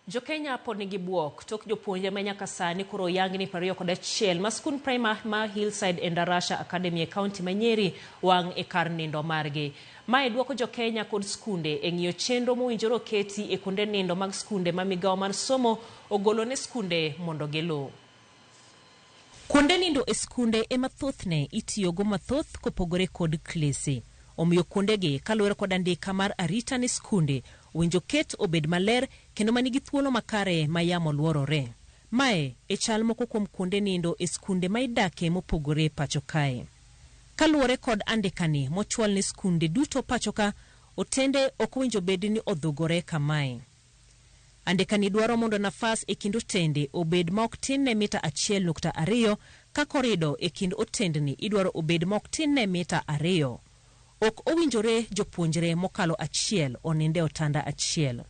Jokenya pod nigi buok tok jopuonjre ma nyaka sani koro oyang ni 21 ma skund primar ma Hillside Endarasha Academy e kaunti ma Nyeri wang' e kar nindo margi. Mae duoko jokenya kod skunde e ng'iyo chenro mowinjore oketi e kuonde nindo mag skunde ma migawo mar somo ogolo ne skunde mondo giluw. Kuonde nindo e skunde ema thothne itiyogo mathoth kopogore kod klese. Omiyo kuondegi kaluwore kod andika mar arita ne skunde owinjo ket obed maler kendo manigi thuolo makare ma yamo luorore. Mae e chal moko kuom kuonde nindo e skunde ma idake mopogore pacho kae. Kaluwore kod andikani mochwal ne skunde duto pachoka, otende ok owinjo bed ni odhugore kamae. Andikani dwaro mondo nafas e kind otende obed maok tin ne mita 1.2 ka korido e kind otendni idwaro obed maok tin ne mita 2. Ok owinjore jopuonjre mokalo achiel onind e otanda achiel.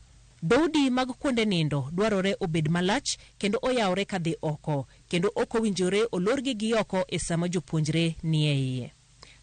Dhoudi mag kuonde nindo dwarore obed malach kendo oyawre kadhi oko, kendo ok owinjore olorgi gi oko e sama jopuonjre nie iye.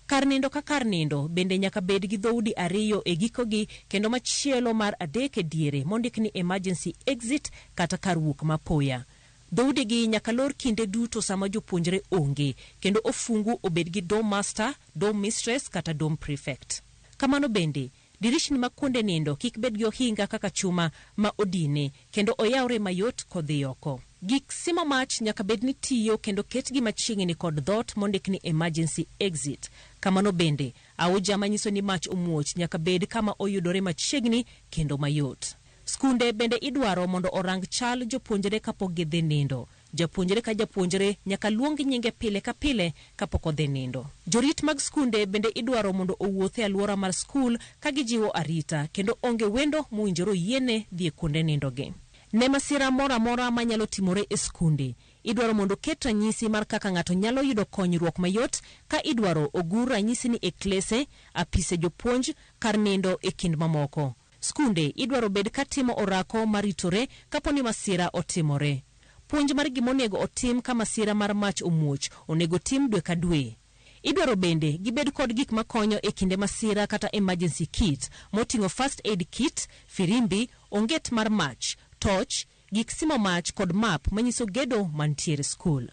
Kar nindo ka kar nindo bende nyaka bed gi dhoudi ariyo e gikogi kendo machielo mar adek e diere mondik ni emergency exit kata kar wuok mapoya. Dhoudigi nyaka lor kinde duto sama jopuonjre onge kendo ofungu obed gi dorm master, dorm mistress kata dorm prefect. Kamano bende, dirishni mag kuonde nindo kik bed gi ohinga kaka chuma ma odine kendo oyawre mayot kodhi oko. Gik simo mach nyaka bed ni tiyo kendo ketgi machiegni kod dhoot mondik ni emergency exit. Kamano bende, auja manyiso ni mach omuoch nyaka bed kama oyudore machiegni kendo mayot. Skunde bende idwaro mondo orang chal jopuonjre kapok gidhi nindo. Japuonjre ka japuonjre nyaka luong nyinge pile ka pile kapok odhi nindo. Jorit mag skunde bende idwaro mondo owuoth e alwora mar skul ka gijiwo arita kendo onge wendo mowinjore oyiene dhi e kuonde nindogi. Ne masira moro amora manyalo timore e skunde, idwaro mondo oket ranyisi mar kaka ng'ato nyalo yudo konyruok mayot ka idwaro ogur ranyisini e klese, apise jopuonj, kar nindo e kind mamoko. Skunde idwaro bed katimo orako mar ritore kapo ni masira otimore. Puonj mar gimonego otim ka masira mar mach omuoch onego tim dwe ka dwe. Idwaro bende gibed kod gik makonyo e kinde masira kata emergency kit moting'o first aid kit, firimbi, onget mar mach, toch, gik simo mach kod map manyiso gedo mantiere skul.